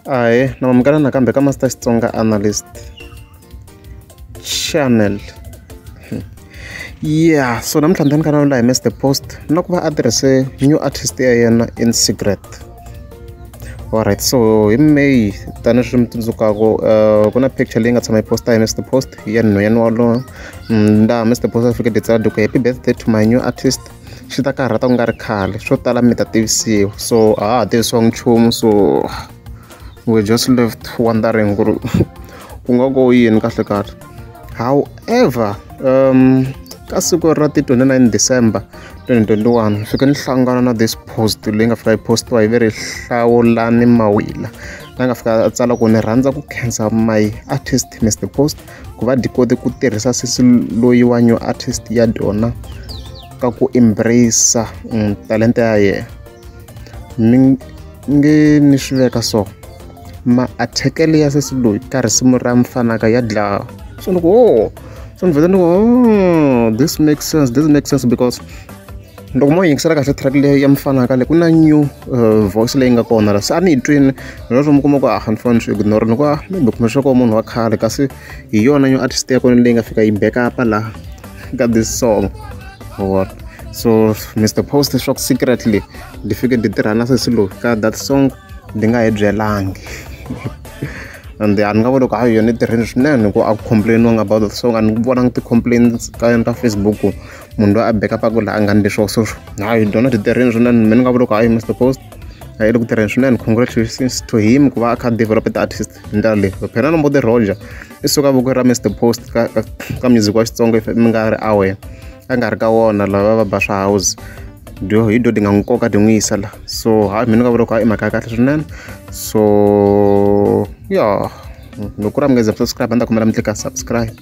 Ahee, na mamukela nakambe ka Master Xitsonga Analyst Channel. Yeah, so namuntlha ni ta ni kha ni hi Mr Post na ku va a tirhise new artist ya yena in secret. Alright, so hi May tanihileswi mi tsundzukaku ku na picture leyi nga tshama yi posta hi Mr Post ya nhwanyana walowo laha Mr Post a fike a tsala ku happy birthday to my new artist xi ta karhata ku nga ri khale swo tala mi ta tivisiwa so a ha ha tivisiwangi nchumu so we just left wondering ku ri ku nga ku yini kahle kahle however ka siku ra ti 29 December 2021 fike ni hlangana na this post leyi nga fika yi postiwa hi ve ri Hlawulani Mawila la nga fika a tsala ku ni rhandza ku khensa my artist Mr Post ku va dyi kote ku tirhisa sesi loyi wa new artist ya dyona ka ku embrace talenta ya yena ni nge ni swi veka so maathekele ya sesi loyi ka risimu ra Mfanaka ya dlaya so ni ku oh so ni vhele ni ku oh this makes sense, this makes sense because loko mo yingisela kahle track leyi ya Mfanaka le ku na new voice leyi nga kona la se a ni yi twini leswo mi kuma ku a ni fanele ni swi ignore ni ku ah maybe kumbe swa ku munhu wa khale kasi hi yona new artist ya kona leyi nga fika yi back up laha ka this song what so Mr Post leswaku secretly ndi fike ndi tirha na sesi loyi ka that song ndi nga hi byelangi and a ni nga vuli ku hayi yona yi tirhile swinene ku a ku complain-iwanga about that song a ni vonangi ti-complaints ka yona ka Facebook munhu loyi a back-up laha a nga endli swona so hayi dyona ti tirhile swinene mina ni nga vula ku hayi Mr Post a yi le ku tirheni swinene congratulations to him ku va a kha a develop ti-artist hi ndlela leyi phela na Mbuti Roger i suka voko ra Mr Post ka ka ka music wa Xitsonga if mi nga ri aware a nga ri ka wona lava va ba swa house dyo hi dyo di nga n'wi koka di n'wi yisa la so hayi mina ni nga vula ku hayi i mhaka ya kahle swinene so ya loko ku ri a mi nga za subscribe a ni ta kombela mi tlika subscribe.